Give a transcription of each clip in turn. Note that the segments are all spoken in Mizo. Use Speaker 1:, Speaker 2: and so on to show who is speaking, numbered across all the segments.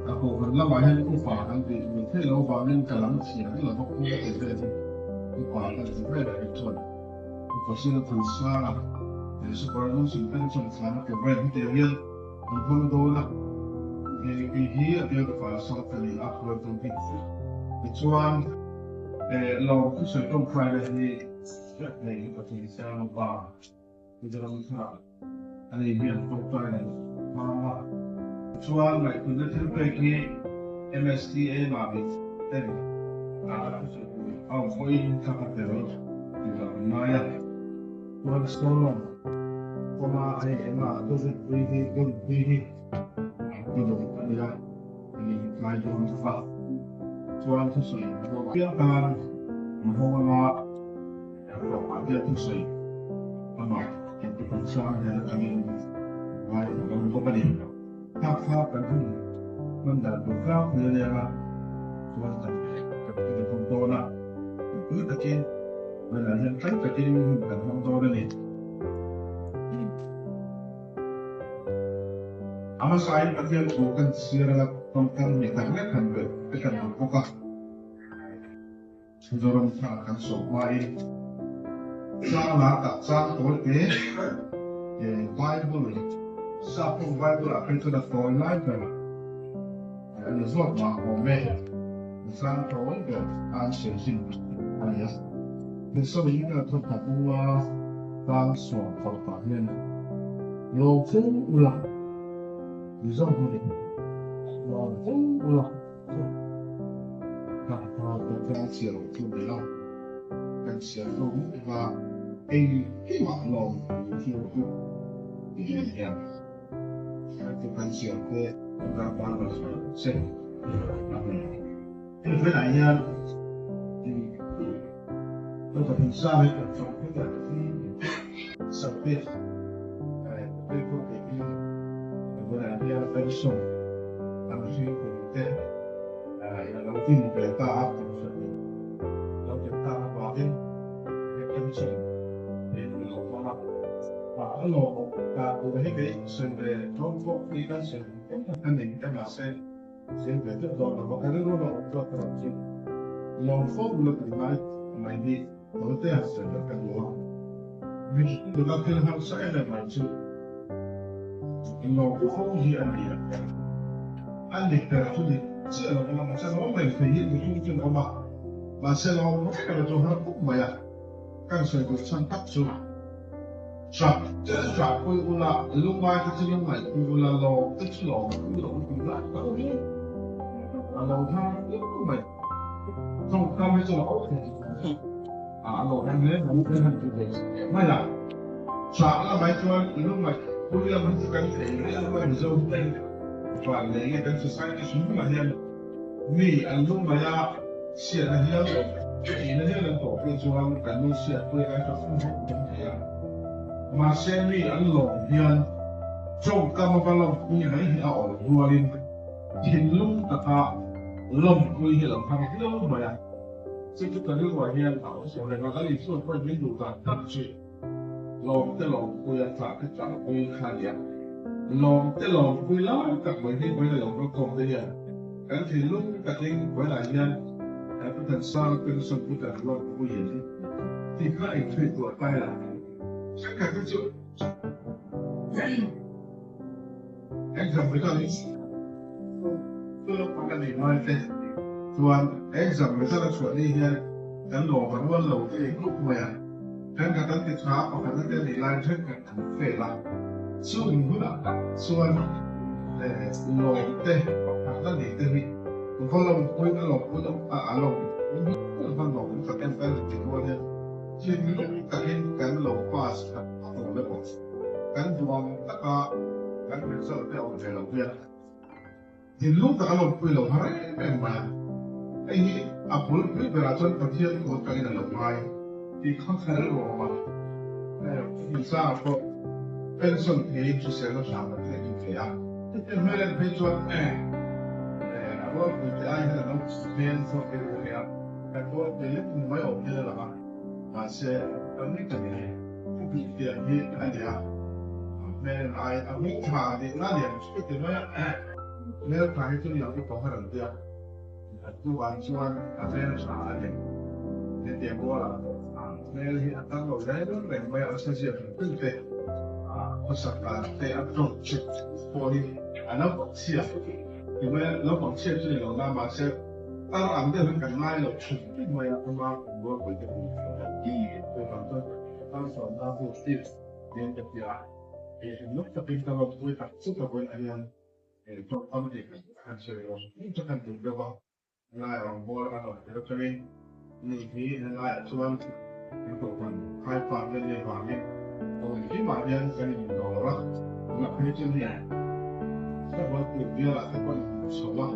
Speaker 1: A kohhran lamah hian upa kan tih mai theih loh avangin ka lam thiam la bawk nia tih vel hi upa kan ti vel a nih chuan upa sin a than sang a, he super emotion pension thlana program hetiang hian an hmang dawn a, he kei hi a bial upa sawn ka ni a hual tur hi tichuan lawm thusawi tawngtaina hi hriat nei upa thin sang pa Mizoram thar a nei hian tawngtaina hmang a, tichuan ngaihtuahna thil pek hi MSTA Mamit ten a thusawi tur a awm pawhin thla ka tel tih lah an ngai a. Chuan Solomon kawma a hei ema David pui hi David pui hi ka duh a nia ni tlai dawn bawk a. Chuan thusawi a zawk piang tan an hawng anga tawpah hian thusawi amah inti sang hian atangin ngai a dawn bawk a ni. Thlak kha kan hun hman dan tur tlangpui a leng a, chuan kan kan hun a hmang dawn a, tui takin vawiinah hian tlai takin hun kan hmang dawn a ni. A hmasain Pathian thu kan chhiar anga tawngkam mi tak lek han belh te kan duh bawk a. Mizoram thar kan sawm hmain tlang lar tak chang tawi te Bible Sapawng Bible ah phei chuan a tawi lai ber a ni zawk mah awm e, chang tawi ber a an sawi zin a ni a. Thessaloniki a thawk a u a tlang suam tawh pah hian Lawm fo ula Mizo hmunin lawm fo ula. Kan chhiar loh chu ni lo, kan chhiar lo mup a, engkimah lawm thil chu ti em em. Kan chhiar te kan tan a che a ni. Hei velah hian Dawta Pinsang hi kan chawm phei a hi subject paper tih hi kan bulah hian pension an hring kum te a lo din ve ta a pension lo ken tak avangin he pension hi a lo hmang a, a lawmawm dan tur hi kei sawi ve dawn pawh hi kan sawi a ni mahse Zir ve deuh dawn lo bawk a, rilru lo awm zawk erawh chu lawm fo ula tih lai mai hi Tawlte han sawi ber ka duh a. Mihring nula thil harsa em em mai chu lawm fo hi a ni a, a ni ber chu ni chiah lo ula mahse lawm reng thei hi mihring chu an awm a, mahse lawm reng erawh chu har khawp mai a, kan sawi duh chhan tak chu. Ṭap te chu ṭah pui ula, lungngai te chu lungngaih pui ula, lawm te chu lawm pui ula, u tih lai tak hi a lo thar viau mai. Tawngkam hi chu a awm thei a, a lawm em hle mai kan han ti ve mai a. Ṭah lamah chuan lungngaih pui lam hi chu kan thei viau mai Mizo te van leh nge kan society hrim hrimah hian mi an lungngaih a, chhiatna hial tihna hial an tawh pawh chuan kan nu chhiat pawh hi kan hre fo kan thei a. Mahse mi an lawm hian tawngkam ava lawmpui mai hi a awl rualin thinlung taka lawmpui hi a lo thar viau mai a. Chu chu ka rilruah hian a awm sawn reng a, Lal Isua pawhin min duh dan tak chu lawmte lawmpui a tlah te tlahpui kha a ni a. Lawmte lawmpui lai tak mai hi vawiin a lo rawkawm te hian kan thinlung takin vawiinah hian Pu Thansanga pension Pu Thanlawmpui hi tih kha inhreihtuah ta ila thenkhat te chu exam result hi ka nei ngai te chuan exam result a chhuah ni hian kan lawm a rual lo te khawp mai a, thenkhat an ti tha pakhat na te a nih laiin thenkhat an fail a, chung hunah tak chuan lawm te pakhat na nih te hi va lawmpui a lawmpui a a lawm hman lawm tak em kan ti rual hian. Thinlung takin kan lo pass khat vak lo le bawk. Kan duh ang taka kan result te a awm ve lo hian thinlung tak a lawmpui lo har em em mai a. Hei hi a bul pui berah chuan Pathian thu atangin a lo ngai tih kha kha rilru a awm a. Hmunsangah pawh pension theiin hriselna hram Pathian in thei a. Hetiang hmel en phei chuan a rualpui te ai hian a lo hmel zawk hi a nia. Kan rualpui lek ni mai awm hian a lang a, mahse kan ni ta ni pu bih tiang hi a nia. Hmel en ai a hming tha tihna a lian chu ti mai a, hmel tha hi chu ni ang upa har an tia. A chuvang chuan a hmel tha a ni. Hetiang rualah pawh hmel hi a dang lo reng reng mai a, a sa ziak hrim hrim te, a khawsak dan te, a tawng che pawh hi a naupang chhia ti mai a, naupang chhia chu ni lo na mahse tar ang deuh hi kan ngai lo hrim hrim mai a, ama kum rualpui te pawh hi chuvang chuan malsawmna hu tih nen ka ti a, englo takin ka lawmpui tak zet a vawiin ah hian. Tawngkam dik han sawi lo hrim chu kan duh deuh a, helai rawngbâwl a rawn tel atangin ni hi helaiah chuan kan kohhran khaipa vel leh vangin kawng engkimah hian kan indawr a, tunah phei chuan hei Sabual tur bialah te pawh in chho a,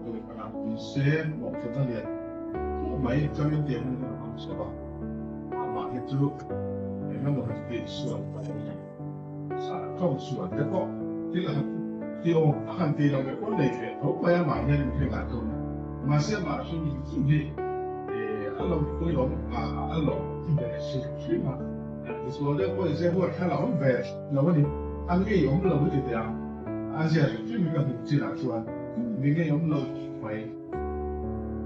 Speaker 1: kohhranah pui se mawhphurhna lian khawp mai changin tih hun a awm chho a, amah hi chu engemaw han tih sual Tawng sual te pawh thil a han ti awm a han ti lo leh pawh nei ve tho mai a mah hian in hriat ah chuan mahse amah hring in chim hi a lo pui awm a a lo ti ve hrim hrim a misual deuh pawh inse huat thla la awm ve lo a ni a ngei awm lo i ti teh ang a zia hrim hrim hi ka hmuh chin ah chuan mi ngei awm lo mai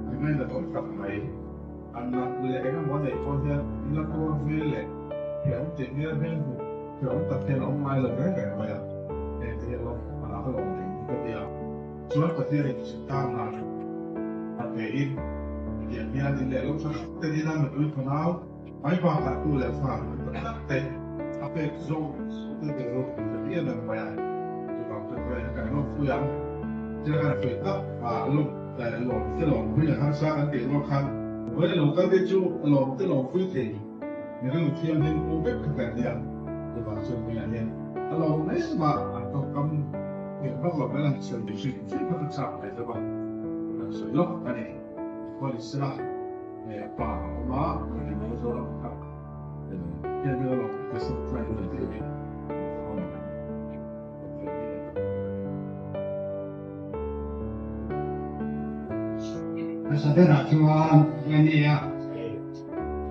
Speaker 1: mi ngainat awm tak mai. An nat leh eng emaw neih pawh hian la tuar hmel leh hreawm tih hmel hmel hmuh hreawm tak hian a awm ngai lo reng reng mai a, heng te hi a lawm a la lawm ding ka ti a. Chuan Pathian in tan hna a pe in hetiang hian in leh lo tha tak te dina nupui fanau mai bakah tu leh fa tak tak te a pek zawng te te ropui ta viau em mai a, chuvang chu tunah hian kan lawmpui ang. Thil kan sawi tak a lawm lawm te lawm pui a harsa kan tih rual khan vawi lo kal te chu lawm te lawm pui thei mi rilru thianghlim pu vek kha kan nia chuvang chuan tunah hian a lawm mai mah an tawngkam nghet vak lo mai a sawi duh hrim hrim kha ka chak mai deuh a kan sawi lawk a ni Khualisela a pa a awm a kan inlo zawr ang kha hian rilru lawm ka subscribe na tih hi.
Speaker 2: Hmasa berah chuan Genia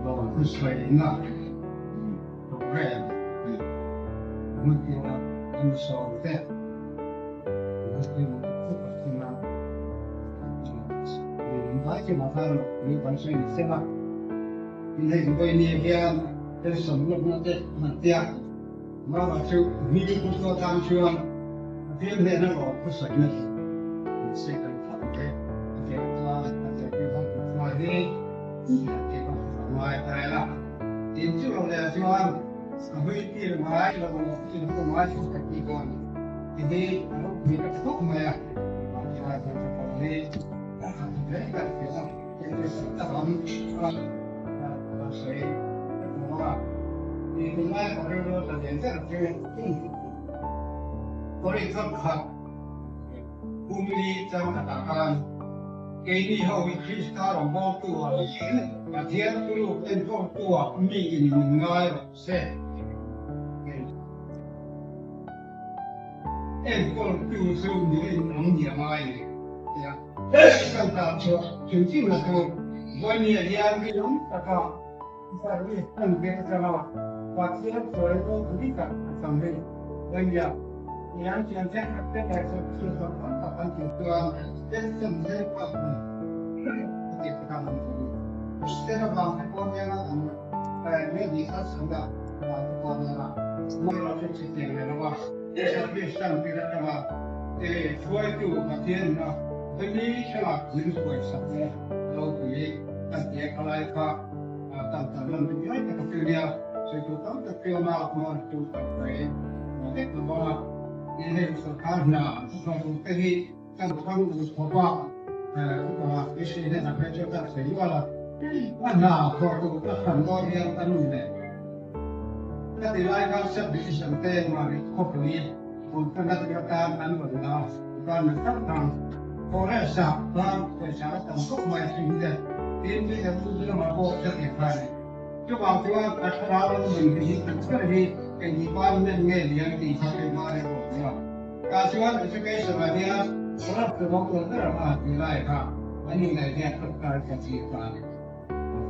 Speaker 2: lawm thusawiina program hmun tura an sawm te Muslim upa chunga vai chu mahla mi kan sawi ni sela inhei Genia hian pension lawkna te an han tia. Mama chu mi kut tan chuan a fiam hnena lawm thusawi na chu min sawi kan thlap te a fiam chuan a zirtir ho tu chuan hi a ti a ngai ta ila. Tin chu lo leh chuan a hui tir ngai lo lo ti lo ngai chu ka ti dawn ti hi a ropui ta khawp mai a. Vanchai chuan ka pawh hi a ti hle ka ti a. Enkawltu chu mirin ang ni a ngai ni tia kan tan chhuah hrim hrim na chu Vawinia hian rinawm taka service an pek atanga Pathian sawi ropui tak a chang hi Vawinia hian thian thenkhat te leh service zawng tam tak an tih chuan pension thenkhat a tih te khan an sawi. Hriat avang te pawh hian an me ni kha chhan a vang te pawh hian a hmang chu chutiang leh lo a service tan tir atanga e hruaitu Pathian a vemi thlenga min hruaisak te lo pui kan ti a khalai kha tan tan lan duh mai tak a chu nia sawitu tam tak chu awm a hmang chu kan sawi vek lo a heng sorkar hna hnathawk te hi Kan thang u khawp a, upa Rishi hnenah phei chuan ka sawi nual a. A hna thawh tur ka thlan dawn hian ka nu nen ka ti lai khan sub-division te Mari khawpui bul ka nat tir atan an rawn la department hrang hrang forest ah khan pawisa a tam khawp mai a hrim le tin PWD lamah pawh ka ti kha a ni. Chuvang chuan a thlarau ram nun hi hi ber hi kei department nge lian tih kha keimah reng awm nia. Tah chuan education ah hian corrupt chu vawk lo ber ang a ti lai kha an ingaih hian tawngtai ka ti ta a ni.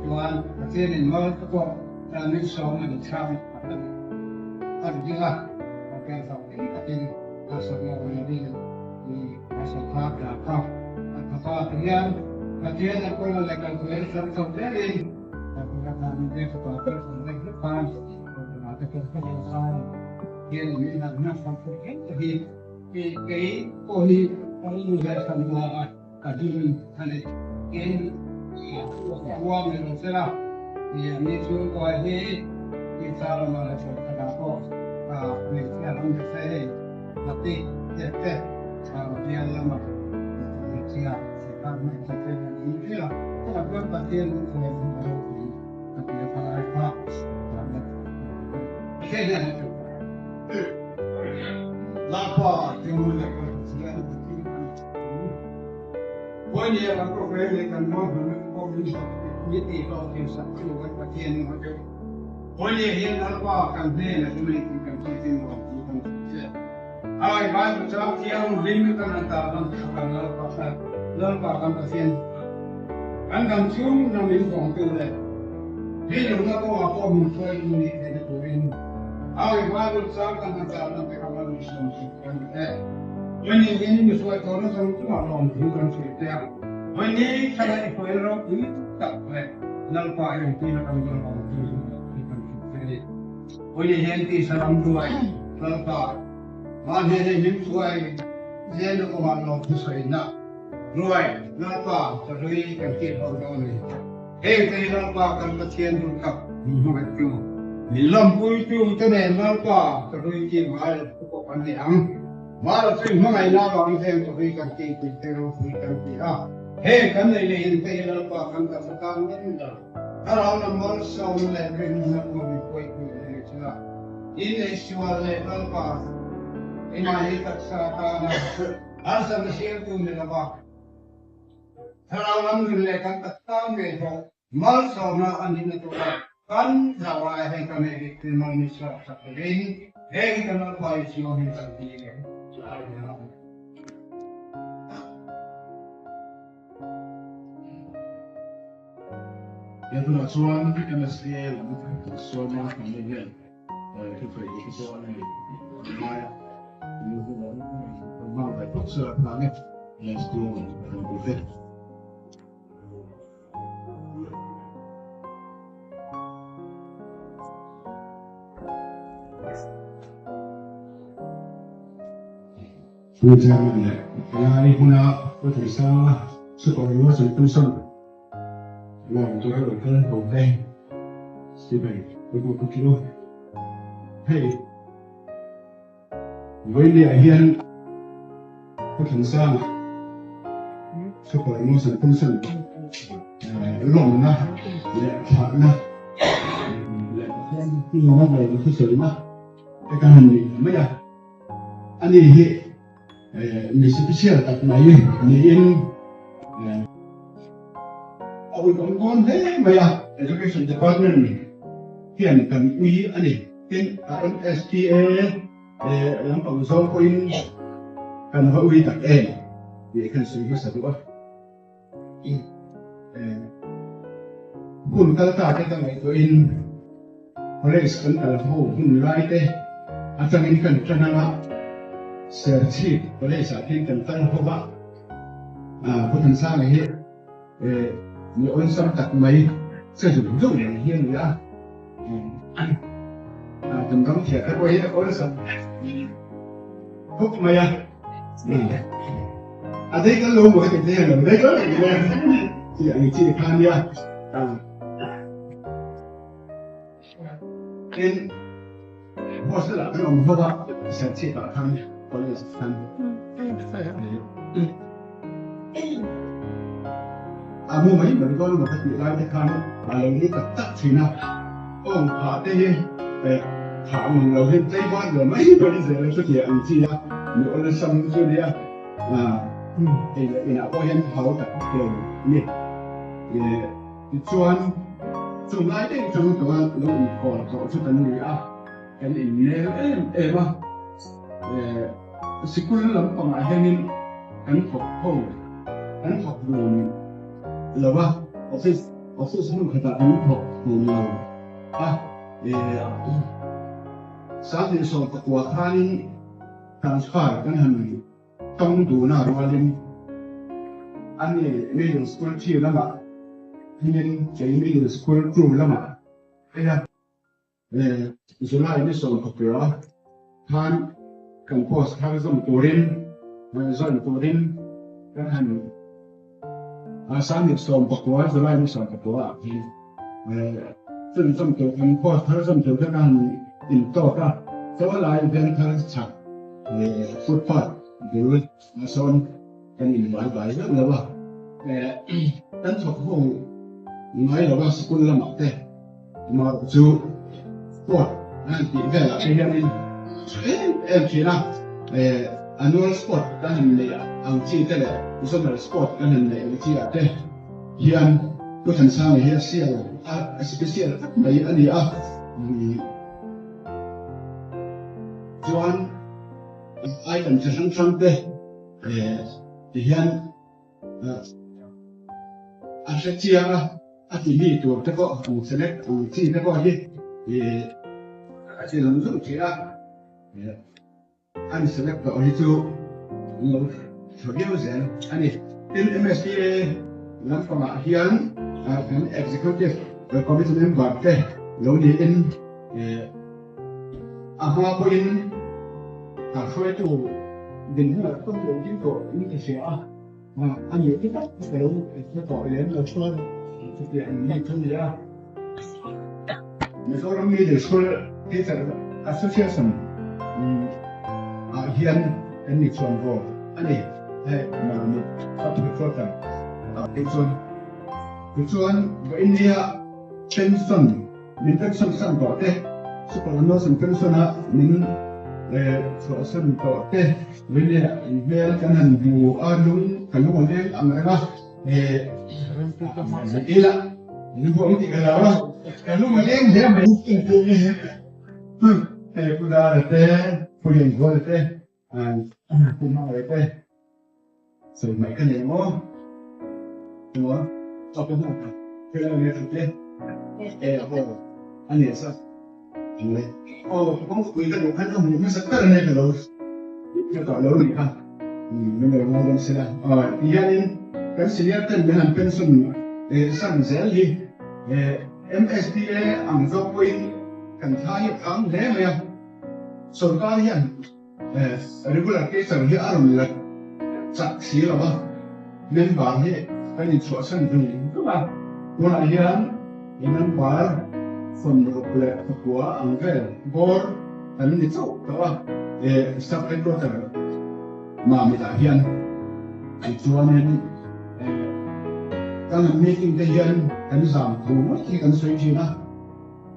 Speaker 2: Chuan Pathian in mal te pawh min sawm a ni chhang a kan a ri ding a, kan fak ding takin a sawm a rawn rin ni a sawm kha dah kha a thawk a ti hian Pathian a kawl leh kal kual sam chho zelin kan khan te fapa te kan reng vek khan te kan khan hian min han hna sang thei hle te hi kei pawh hi ka rilru leh ka hna a ka ding a ni. Tin, khua min rawn sel a, mi chhungkua hi tisa lamah leh kawlkhatah pawh hmeichhia lam ni se hei Hnapik te te bial lama hmeichhia sawrkar hmeichhe te an ni zel a, chutah chuan Pathian min sawi ang a ropui ka ti a thalai kha
Speaker 1: He tunah chuan MSA lam sawma kan nei hian thusawi te pawh a nei ngai a, hma ve phawt sela tlang e MSA lam kan bul te. Pu Chairman leh helai hmuna Pu Thansanga Super Emotion Pension lawm tura lo kal ho te Stephen Pu Pu Pu Kilo hei Vawinia hian Pu Thansanga Super Emotion Pension lawmna leh thlahna leh Pathian hmingna leh thusawina te kan han nei ta mai a. Ani hi mi special tak mai niin a ui awm dawn hle mai a. Education Department hian kan ui a ni. Tin, MSTA lampang zawng pawhin kan va ui tak em tih khan sawi hmasa duh a. Hun kal ta te ka ngaihtuahin college kan kal ho hun lai te atangin kan tan anga Serchhip college ah khian kan kal ho va, Pu Thansanga hi mi awlsam tak mai che zung zung mai hi a ni a, kan ram thiah te pawh hi a awlsam khawp mai a. A dei kan lo maw heti te hian lo dei kan lo chi ang chi kha nia. Tin hostel ah kan awm ho a serchhip ah khan college khan. a mu mai mai dawn emaw ka tih lai te khan a lo ni tak tak thin a, awng phah te hi thah nung lo hian tlei var ve mai mai zel a chutiang ang chi a mi awlsam chu nia ei leh inah pawh hian hau tak lo a ni. Tichuan chung lai daih atang tawha lo inkawl tawh chu kan ni a, kan innel em em a. Sikul lampangah hianin kan thawk ho, kan thawk dun lo a, office office hmun khatah kan thawk dun lo a, 2019 khanin transfer kan han tawng dun a rualin ani middle school thi lamah hmingin kei middle school two lamah hei a. July ni 19 khan kan post thar zawm turin join turin kan han 2019 July ni 19 ah khan chun zawm tur kan post thar zawm tur khan han intawk a, chaw lai veng thar chhak footpath bul ah sawn kan inbai bai vek lo a, kan thawk ho ngai lo a sikul lamah te. Amaherawh chu sport an han tih velah te hianin tha em em thin a, annual sport kan han neih ang chi te leh zonal sport kan han neih ang chi ah te hian Pu Thansanga hi a sial a special tak mai a ni a. Chuan item chi hrang hrang te ti hian A hre chiang a, a ti mi tur te pawh ang select ang chi te pawh hi a ti zung zung thin a, an select tawh hi chu an lo tha viau zel a ni. Tin, MSPA lampangah hian kan Executive Committee member te lo niin a hma pawhin kan hruaitu dinhmunah chuan lo ding tawh in ka hria a. A nih te tak ka lo hre tawh lem lo chuan chutiang ang mi chu a ni a. Mizoram Middle School Teacher Association ah hian kan ni chuan bawk a ni. Hei Mamit Sub Headquarter ah phei chuan tichuan India pension Min pension san tawh te, superannuation pension a min chhuahsan tawh te, rileh hmel kan han hmu a, lung ka lung a leng ang reng a, ila min huam tih ka lo a, ka lung a leng hle mai. Hei Pu Dara te, Pu Lianzuala te, Pu Hmangaih te, sawi hmaih ka nei maw? Emaw a pu hman ta thil a nia te e ho a ni sa le aw kawngpui ka duh khan ka hmuh hmasa ber ania ka lo ka tah lo ni kha min lo ngaw dawn sila ti hianin kan senior ten min han pension san zel hi MSPA ang zawk pawhin kan thla hi a phang hle mai a sorkar hian Regular teacher hi a rawn la chak si lo a, member hi kan inchhuahsan dun dun a, tunah hian member 69 ang vel bawr kan ni chauh tawh a, sub headquarter Mamitah hian tichuanin kan han meeting te hian kan zam thu ngawt hi kan sawi thin a.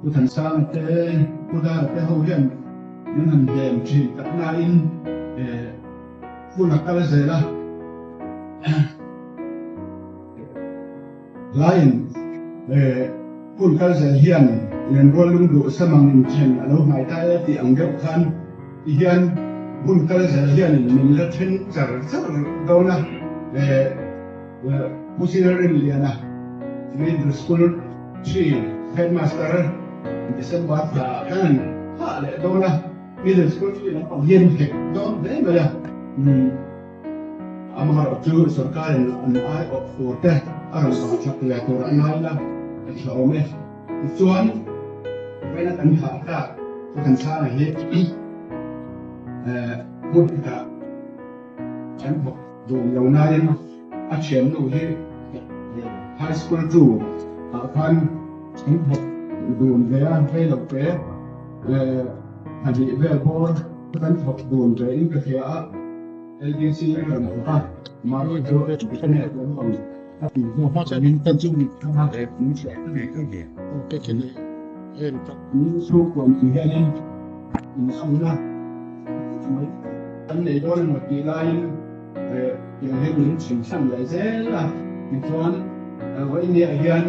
Speaker 1: Pu Thansanga te, Pu Dara te ho hian min han hlem thin tak nain hun a kal zel a, hlaiin hun kal zel hian Lenrual lungduh samang inthen a lo hnai ta e tih ang deuh khan ti hian hun kal zel hianin min la then char char dawn a, Pu Silarinliana Middle School Three Headmaster December thla ah khan thlah leh dawn a, Middle School Three lampang hian hek dawn hle mai a, amaherawh chu sorkarin an aiawh tur te a rawn bang chak ve tur a ngai la a tha awm e. Tichuan vawiina kan thlah tlak chu kan chhana hi hmun khatah kan bawk dun lo nain a thiannu hi high school two ah khan an thawk dun ve a, rei lo te pahnih vel bawr kan thawk dun ve in ka hria a, LDC a rawn thawk a, mahni chu internet lampang.
Speaker 2: Chhungkuam tih hianin inzawmna kan nei dawn emaw tih laiin tiang hian min chhunchhan leh zel a. Tichuan vawinia hian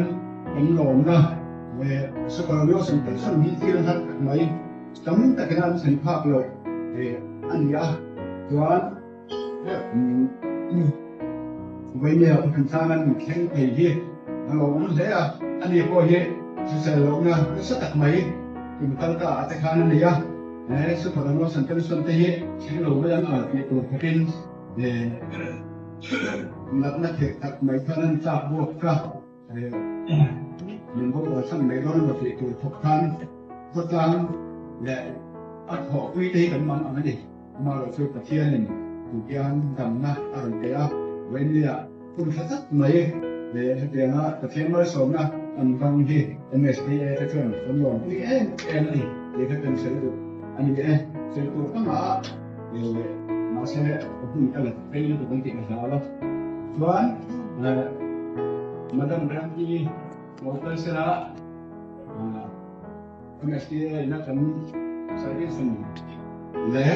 Speaker 2: kan lawmna Super Wilson Pension hi thil har tak mai tam takin an thlen phak loh a ni a. Chuan Vawinia Pathian an thleng thei hi a lawmawm hle a, ani pawh hi hrisel lohna nasa tak mai kum kal ta ah te khan a nei a, he Super Annual Pension te hi thleng lo mai ang a tih tur khawpin natna theh tak mai khan an tlak buak ka min boral chhan mai dawn emaw tih tur khawp khan khawtlang leh a thawhpui te hi kan mang ang a ni. Amaherawhchu Pathianin tutiang damna a rawn pe a, Vawinia hun tha tak mai leh hetianga Pathian malsawmna an vang hi MSPA te chuan kan lawmpui em em a ni tih kha kan sawi duh a ni e. Sawi tur ka ngah a, mahse hun ka la phei lutuk ang tih ka hlau a. Chuan Madam Ramki lo kal sela MSPA ina kan service leh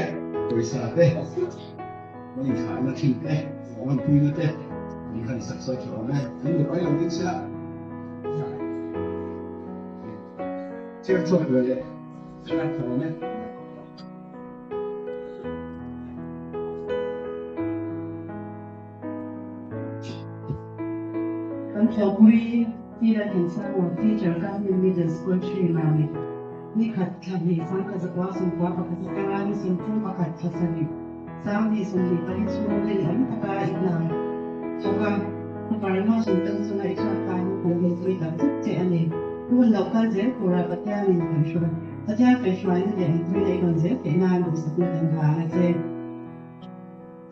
Speaker 2: pawisa te kan inthlahna thin te awmpuina te an han sak sawi tha awm e. An nupai lo ding sela chair chhuak ve leh sela tha awm e.
Speaker 3: Kan thawhpui Tira Thansanga Teacher Government Middle School Sri Mami ni khat thla hnih sangkhat zakua sawmkua pakhat atanga ni sawmthum pakhat thla sarih sanghnih 24 chhung rinawm taka i hna thawk a, Khuparma sawmtan chunga i chhuak tan kan hlawhpui tak zet che a ni. Hun lo kal zel tura Pathianin kaihhruai Pathian kaihhruaina leh awmpuina i rawn zel theih nan duhsakna kan hlang a che.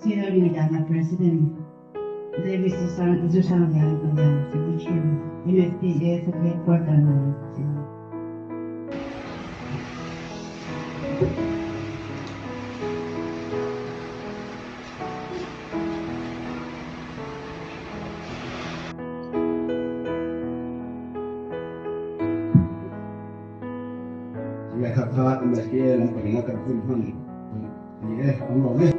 Speaker 3: Senior Unit-ah President Davis Zusang Lian Palian Secretary MSPA Headquarter na
Speaker 2: Lehkha kha MSPA lampangina kan hun hman Ni e, an lawm e.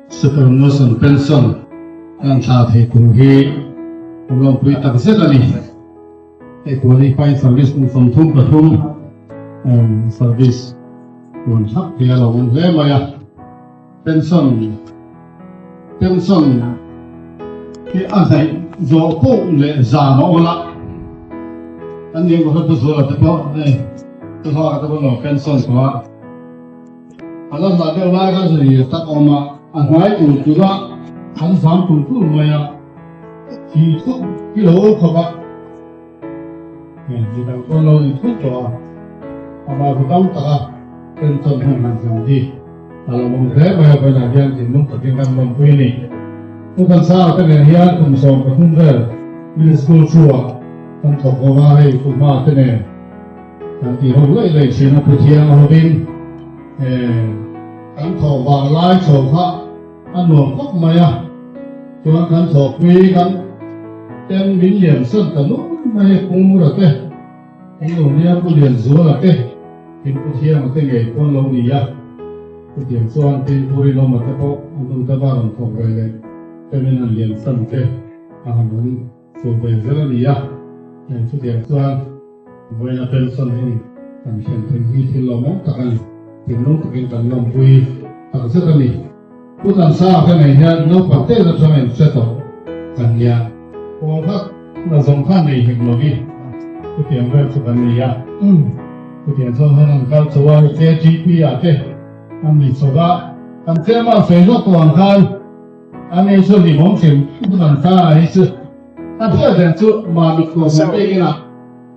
Speaker 1: Superannuation pension kan thlah thei kum hi
Speaker 4: Kan lawmpui tak zet a ni. Hei qualifying service kum 33 service tuan thlap thei a lo awm hle mai a. Pension pension hi a hnaih zawh poh leh zan a awl a. Kan ning ka hre zual a te pawh hei chu hla te pawh lo pension tawh a. A la hlah deuh lai kha zui tak a awm a, a hnai tur tura an zam tur tur mai a, thi thut hi lo awm khawp a, mi dang pawh lo ni thut tawh a, amah chu tam taka pension hun han zam hi a lo awm hle mai a, vawiinah hian thinlung takin kan lawmpui a ni. Pu Thansanga te nen hian kum 13 vel middle school thu-ah kan thawk ho a, hei Pu Hma te nen. Kan tih ho laih laih thin a, Pu Thianga hovin kan thawh vang lai chho kha a nuam khawp mai a, chuan kan thawhpui kan ten min lian san ta nual mai a, Pu Ngura te, Pu Ngurnia, Pu Lianzuala te, tin Pu Thianga te ngei pawn lo ni a, chutiang chuan tin Pu Rinawma te pawh an nu te va rawn thawk ve leh te min han lian san te a han awm chho ve zel a ni a, chutiang chuan. Vawiina pension hun kan thlen theih hi thil lawmawm tak a ni. Thinlung takin kan lawmpui tak zet a ni. Pu Tansanga ka nei hian naupang te atanga inhre tawh kan nia. Pawl kha na zawng kha nei hek lo i chutiang vel chu kan nei a. Chutiang chuan hun an kal chho a, KGP ah te an ni chho a. Kan tlema sawi zawk tawh ang khan a ni chu hlimawm hrim Pu Tansanga hi chu. A hriat reng chu mahni kawm bik ina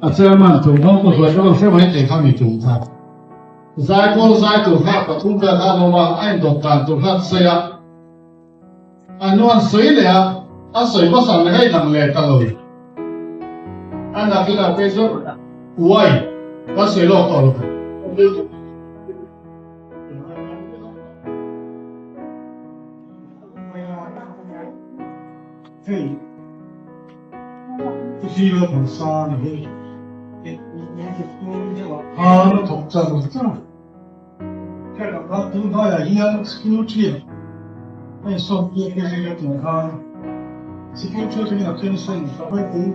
Speaker 4: a chairman chung ho ka hruai ka lo hre mai thei kha mi chung kha. Zaikawl zai tur kha pathum vel kha an awm a, a indawt dan tur kha an sawi a. A nu an sawi leh a, a sawi hmasa leh hei dang leh ta lo. A nakinah phei chuan uai ka sawi lawk tawh lo.
Speaker 2: Hei Pu Thang Sanga hi a thawk char char a, tun hnaiah hian school thiam a insawm tir te zing atang khan sikul thu atangin a pension ta mai pui.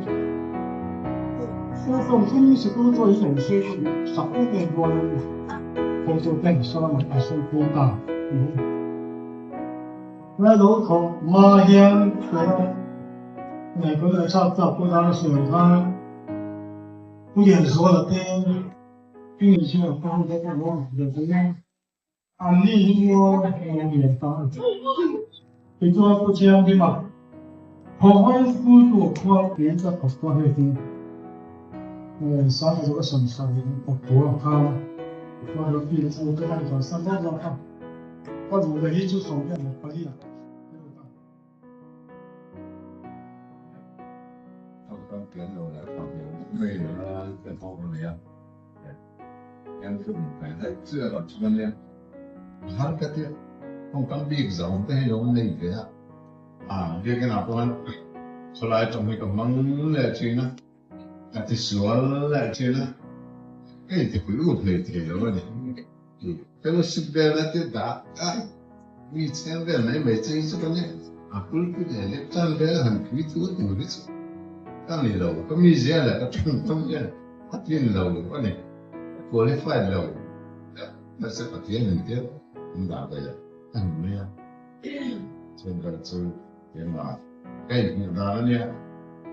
Speaker 2: School sawmthum sikul pawh hi awm se sak em em rual a ni. Thawktu te Sanga a sawi ta. Lai lo thawk hma hian tuna ngaihtuah leh chak chak pawh dan a sawi khan Pu Lianzuala te English hian a hmang bawk a lawm ve thei a, anni hi chu lo lian ta a ni. Tichuan Pu Thianghlimah Khawhai School tur khual tiin ka thawk ta hei hi Sangha chu ka sawi sawi ka thu ang khan chuan lo feel chu ka en kalsan dawn zawk a. Ka duh leh hi chu 14 ah
Speaker 1: A ti sual leh thin a, ka intipui ut hlei thei lo a ni. Fellowship vela te dah a, mi chheng vel mai mai che hi chu ka nia. A pulpit leh lectern vel han pui thu tur hi chu ka ni lo, ka mizia leh ka tawngkam hian a tlin lo a ni, ka qualified lo. Mahse Pathian in tir an dah daih a, a ni mai a. Chhungkhat chu keimah ka inhmuh dan a nia,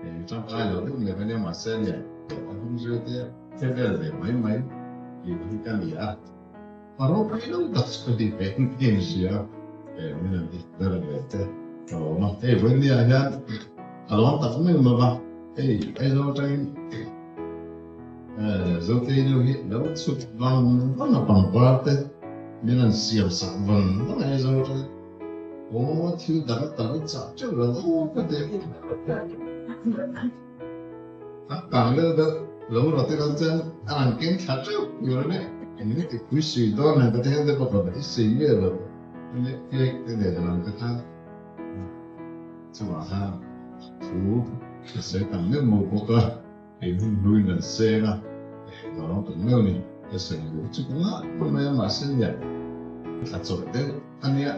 Speaker 1: eng tangkai lo deuh leh ka nia mahse nia a hung zui te che vel ve mai mai tih hi ka ni a, a ropui lo tak chu ka ti ve em sia, min han ti ber ve te ka lawm a, hei vawiin ah hian ka lawm tak meuh lo va, hei Aizawl atangin Zotei nu hi lo chhut vang vang a pangpar te min han siam sak vang vang a Aizawl atangin. Aw thil dang tam i chah teuh lo aw ka ti. A kang deuh deuh lo rawt i chuan a rawn keng thla teuh tur a ni. Eng nge ti pui sui dawn ang ka ti hian te pakhat i sui miah lo a ni cake te nen lam te khan chuvah khan thu ka sawi tam deuh maw bawk a. Hei hun hluin an seng a, ka rawng tak meuh ni, ka sawi duh chu ka ngah khawp mai a, mahse nia thla chawlh deuh a nia,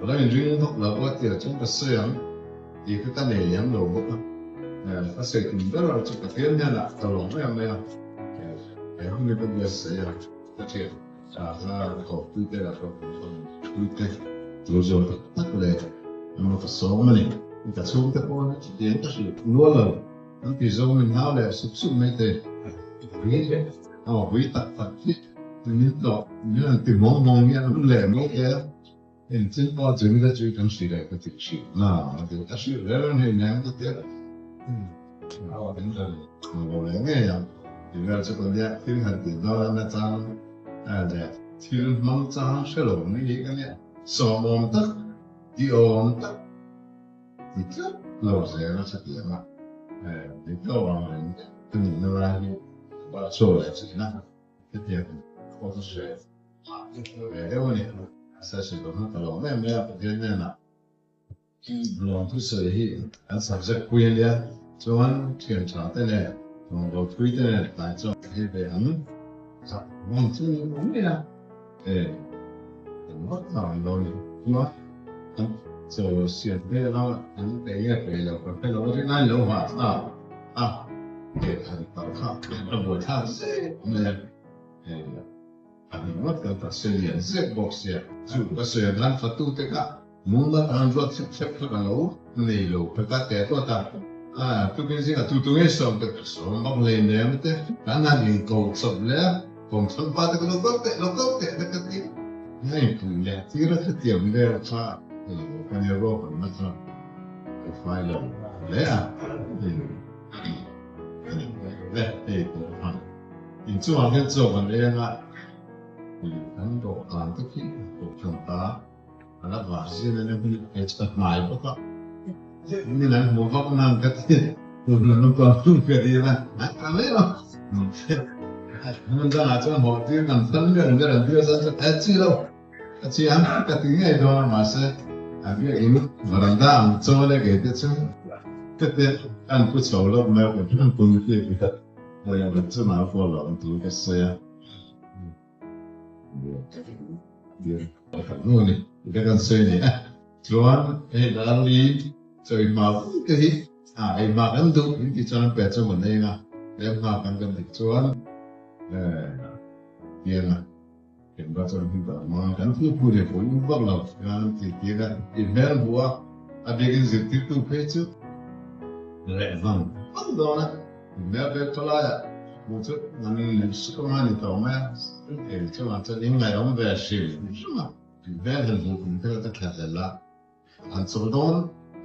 Speaker 1: ka lo inring vak lo a tia chuan ka sawi ang tih kha ka nei liam lo bawk a.
Speaker 4: Ka sawi tum ber erawh chu Pathian hnenah ka lawm em mai a, he hun hi ka buatsaih a, ka thian ka thawhpui te leh ka pui te tur zawh tak tak leh emaw ka sawm a ni. Ka chhungte pawh chutiang ka hrilh nual lo, an ti zawng min hau leh sup sup mai te. Aw pui tak tak hi min tlawh min han ti mawng mawng hian an leh mai te a. Engtin pawh chu mi te chu kan hrilh leh ka ti thin na a ti a hrilh reng reng hei nen ka ti a lo leh ngei ang ti vel chu ka nia thil han tih dawn a nachang leh thil hmang chang hre lo mai hi ka nia sawmawm tak ti awm tak ti tlat lo zel a hre tiang a dik lo ang reng ka nihna lai hi chhuak leh thin a. Hetiang pawh chu hre ve deuh a ni. Session dawh hna ta lo em mai a, Pathian hnenah lawmthu sawi hi an subject pui a nia. Chuan thian tha te leh lawngbawl pui te nen tlai chuan ka hei ve ang. Zak ngam chu ni awm mai a, e engmah ta an lo ni. Chuan an chaw siam vel a, an pe nge pe lo ka hre lo, rinai lo hahthlak a. He han tal kha a buai thlak zek mai a, hei a ni ngawt kan ta se lian zek bawk sia, chu ka sawi ang khan fatu te kha mumal an ruat thlep thlep kha ka lo nei lo phek a teh tawt a, a tukin zingah tu tu ngei sawm te ka sawm bawk hlei nem te kan han inko chawp leh a, kawmthlang pa te ka lo kal teh lo kal teh te ka ti a inpui leh tir a hetiang vel kha hei ka nia ruahmanna kha ka fai lo hle a. Inchungah hian chaw kan eng a, kan dawhkan te khi kohhran ta a la var zin a nia hmun he chu ka hnai bawk a, min an hmu vak nan ka ti ka dil a, an tla mai lo. Hmun dangah chuan hawh tir kan phal ber ber an tir chuan a chi lo. A chiang ka ti ngei dawn a mahse a biakin varanda ang chaw leh kei te chu ka te an pu chho lawk mai a kan an pum khi ka chu nau pawh lo ang tur ka sawi a nu ni ka kan sawi ni a chuan hei darli chawi hma te hi a ei hma kan duh min ti chuan pe chu kan ei nga lem hma kan kan dik chuan tiang a Engvah chuan hmun tak hmanga kan thil phu leh pawh in vak lo khan ti tir a, i hmel hmuh a, a biakin zirtirtu phei chu reh vang vang dawn a, i hmel pek khawlaiah hmuh chu an suh anga ni tawh mai a, eng chungah chuan in ngaihawm ve hrim hrim a, i hmel han hmuh kum te ka thla hlel a, han chawl dawn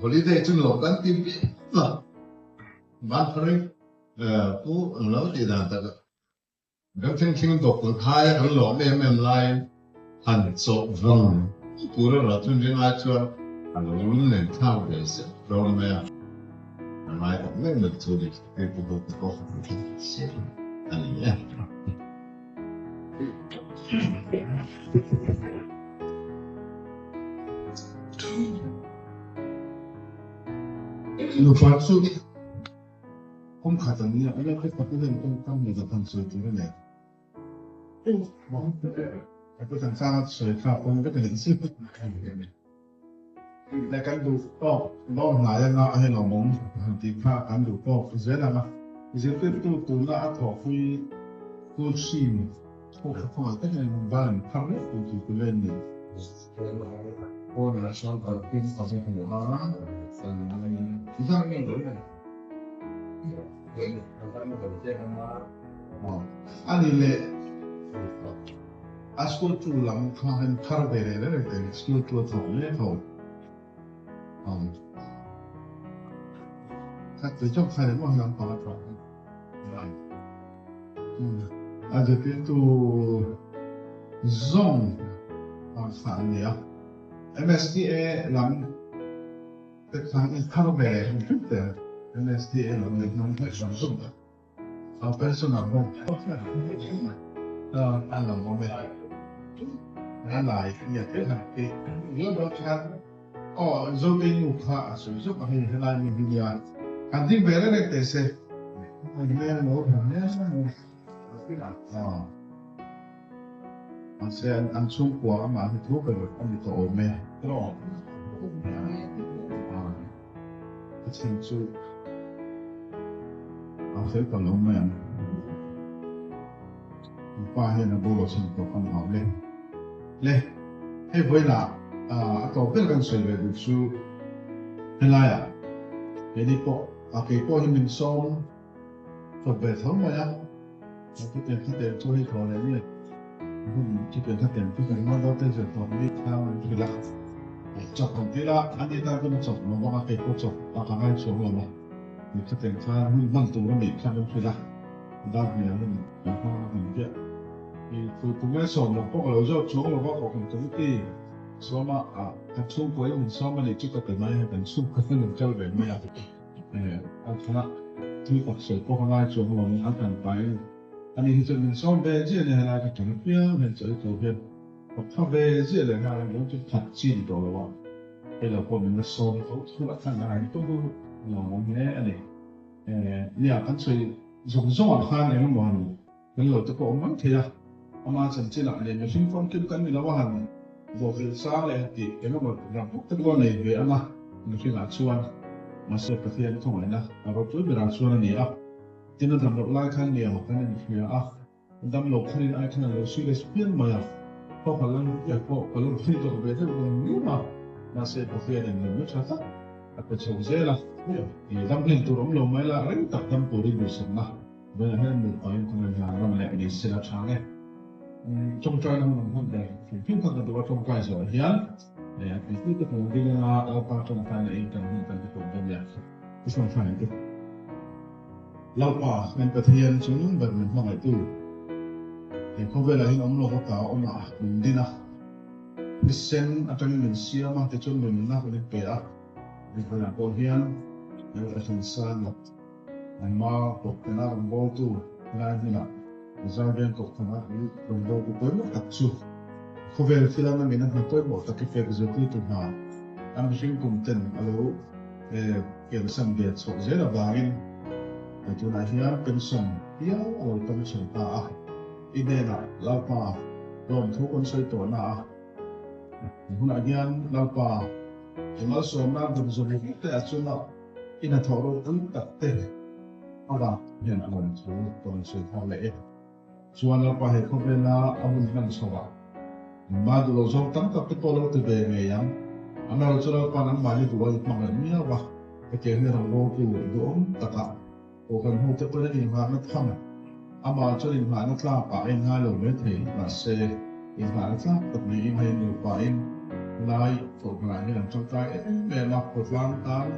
Speaker 4: holiday chu nuam kan ti viau a, van pharin pu ang lo tih dan tak a. Kan thlengthleng dawk khai a kan lawm em em laiin han chawh vang tur erawh chun ring ai chuan a lo lum nen thlak ve zet dawn mai a, a ngai tak mai mai chu ni hei pu ho te pawh kan hre thei a ni e.
Speaker 1: Nupa chu. Kawng khat an nia, ila khat pakhat hian kawng kam leh zakhan sawi tur a nei. Ka pu Thansanga sawi kha kawng vek a ni zip. Le kan duh tawk lawm hnai anga a hei lawmawm han tih kha kan duh tawk zel ang a. Zirtirtu tuna a thawhpui school hrim pawh kha kawngah tak hian ban phar reuh tur tih tur vel a ni. Pawnah chuan kalpui a va hmu a. A ni leh a school tu lam kha han thar ve leh reng reng school tu a thawk mek ho kha tu chauh kha emaw lam pang a thawk a zirtirtu zawng a kha an ni a MSTA lam Te khan in thar ve leh hrim hrim te MSTA lo nei hnung hlek zawng zawng a, a pension ang bawk a lo awm e. A lai nge te han ti. Aw Zotei nu kha a sawi zawk a hei helai mi hi nia han ding ve reng reng teh se. Hmel lo hmel Mahse an chhungkua amah hi thu ber a ni tawh awm e. A chhan chu a fel ta lo mai ang. An pa hian a boruak chhan tawh kan hau le. Le, hei vawiinah a tawp ber kan sawi ve duh chu helaiah keini pawh a kei pawh hi min sawm chawp ve tho mai a, chutiang khatiang chu hei thaw leh nge hun chutiang khatiang chu kan hman dawn te zir tawp ni thlang an hrilh a, chawp kan tir a, ani tan chuan a chawp lo bawk a, kei pawh chawp a ka ngai chhuak lo a, khatiang khan hun hman tur a nih khan an hrilh a. Dan hmel a ni. Kan hmang a hman chiah. I thu tunge sawm lo pawh ka lo zawt chuang lo va, Kohhran Committee sawm a, ah kan chhungkaw in min sawm a nih chu ka ti mai a, kan chhungkaw hian an kal ve mai a, eh a thana thil tak sawi pawh ka ngai chuang lo a kan pai a ni hi chuan min sawm ve chiah a nia helai ka ṭang apiang hian chawi tur hian ka pha ve chiah leh nghal a, lung chu khat chi ni tawh lo a, hei lo pawh min la sawm tho tho a khan a in tum nuam awm hle a ni. Nia, kan sawi zawng zawngah khan eng emaw han kan lo te pawh awm mai thei a, ama chanchinah leh mihring famkim kan ni lo a han vawhvilh sang leh han tih eng emaw ram bawk te pawh a nei ve ang a, mihringah chuan mahse Pathian khawngaihna a ropui berah chuan a ni a, tin a dam loh lai khan nia kan inhria a. Dam lo khanin ai khan a lo serious phian mai a, khaw ka lan te pawh ka lo thei tawh ve deuh vang miau a, mahse Pathianin lo na tha tak a pe chho zel a, i dam hlen tur awm lo mai la reng tak dam turin duhsakna vawiinah hian nupa in khawngaih hna ram leh ni sela tha nge. Tawngtaina hun an hman ber hrim hrim kha ka duh a, tawngtai zawh hian a puitu te kan ding anga Lalpa tawngtaina in kan hun kan ti tawp dawn nia. I tawngtai ang u. Lalpa, kan Pathian chu nung ber min hmangaihtu, he khawvelah hian awm lo ka awm a, min din a, thisen atangin min siam a, tichuan nunna kan inpe a, Bible-ah pawh hian Lal Thansanga Anma Kawhthana rawngbawltu helai hmunah Zarveng Kawhthana rawngbawltu pawimawh tak chu khawvel thil anga min a hna pawimawh tak i pek zirtirtu hna a mihring kum ten a lo Kelsan ve chhoh zel avangin tunah hian pension pial a lo tam chho ta a, i hnenah Lalpa lawmthu kan sawi tawh na a, hunah hian Lalpa i malsawmna dawng zawng te a chunga i hnathawh ropui tak te avang hian a lawmthu ka rawn sawi thar leh e. Chuan Lalpa he khawvela a hun hman chho ah nangmah duh lo zawng tam tak te pawh lo ti ve ngei ang. Amaherawh chu Lalpa nangmahni duh a i hmangaih miau a, hetiang hi rawngbawltu duhawm takah pawh kan hmu te pawhin a inngahna tham amah chuan inngahna tlak ah a inngai lo mai thei, mahse inngahna tlak tak niin hei nupa in lai kohhranah hian an tangkai em em a, khawtlang tan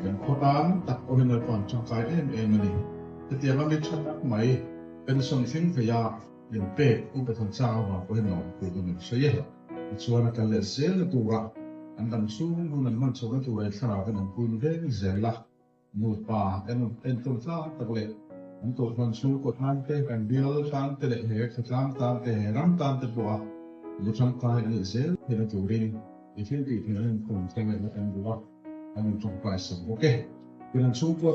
Speaker 1: kan khaw tan tak pawhin Lalpa an tangkai em em a ni. Hetiang a mi tha tak mai pension thleng thei a in pek upa Thansanga avang pawhin a awm tur ka min sawi e. Tichuan a kal leh zel na tura an dam chhung hun an hman chhohna tura i thlarau ten an pun veng zel a, nupa entawn tlak tak leh an kohhran chhungkaw tan te, kan bial tan te leh he khawtlang tan te, he ram tan te pawha lu tangkai a nih zel theihna turin i thil tih theihna inkhawm thleng lehna kan duh a. An in tawngtai sak bawk e. Tin an chhungkua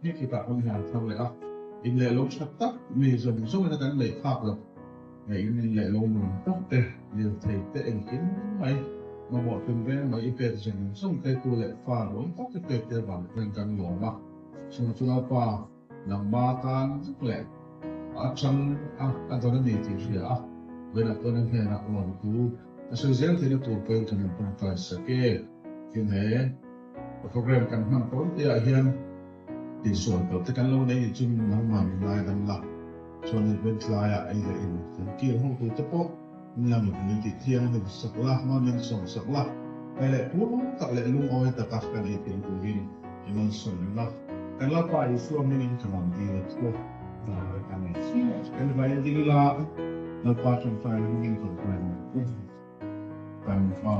Speaker 1: hi khitah kan hian thar leh a, in leh lo tha tak mi zawng zawngin a kan lei phak lo. Hei in in leh lo nun tak te, lirthei te engkim mai, mamawh tum reng mai i pek zawng zawng te tu leh fa lawm tak i pek te avang hian kan lawm a. Chhung chu Lalpa nangma tan vek leh a chang a a dawn a ni tih hria a, vawiinah chuan a hnenah rawn tu a sawi zel theihna tur pawhin kan in tawngtai sak e. Tin he program kan hman tawn te ah hian tihsual palh te kan lo nei nih chu nangmah min ngaidam la, chuan hei veng tlaiah ei leh in kan kir ho tur te pawh nia min min tih thiang hlim sak la, hma min sawm sak la, hei leh pur tak leh lungawi taka kan ei theih turin i malsawm la, kan Lalpa Isua hmingin ka rawn dil a che. Amen. Kan vai ding la, Lalpa tawngtai hmingin tawngtai ang che. Kan pa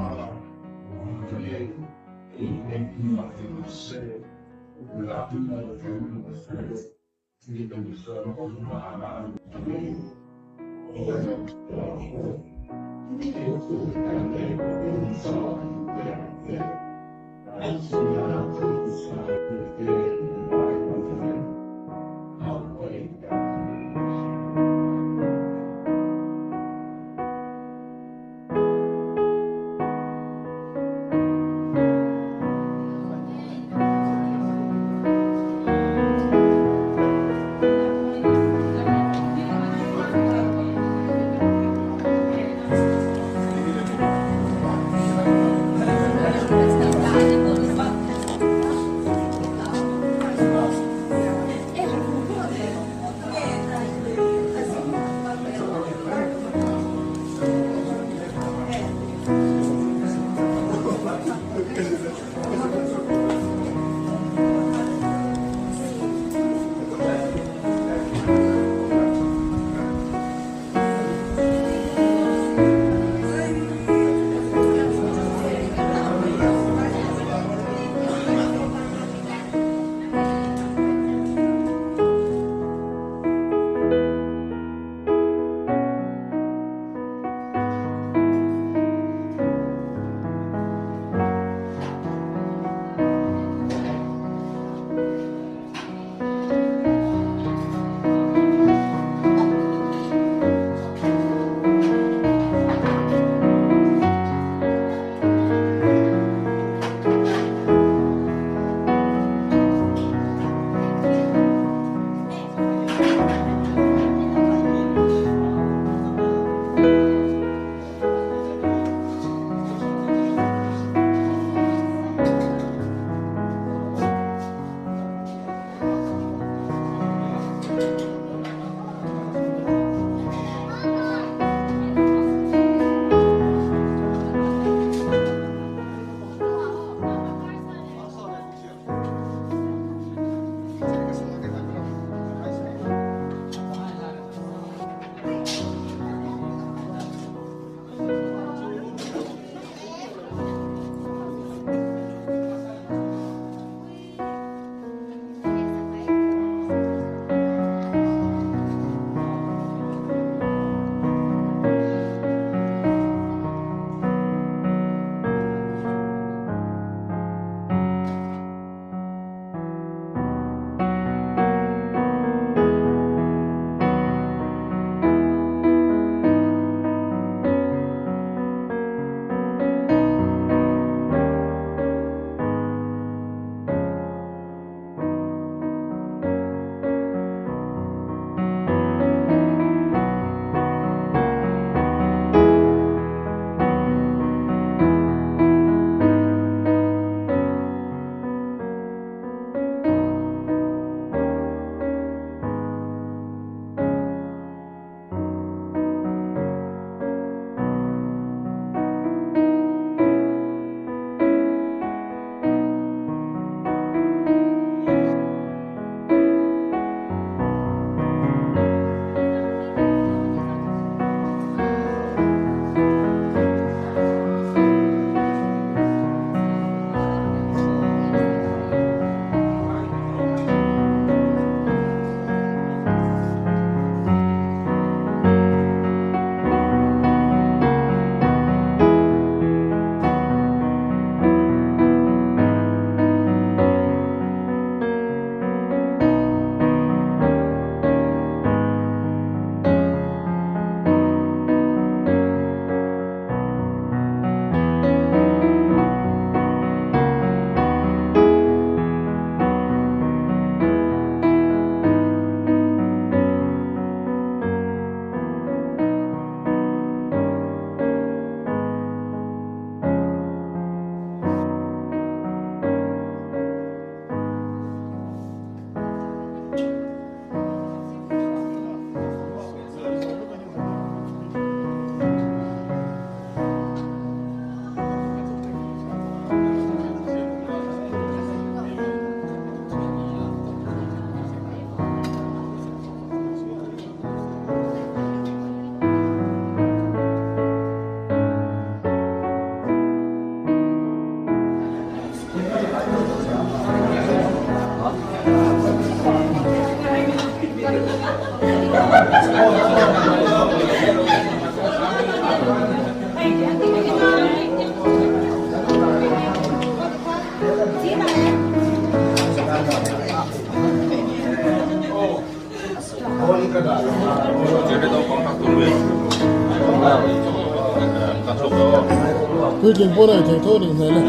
Speaker 4: Puitling pawh a ei theih tho a nih hmel e.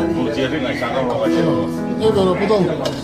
Speaker 4: Ei ve rawh Pu Dawng.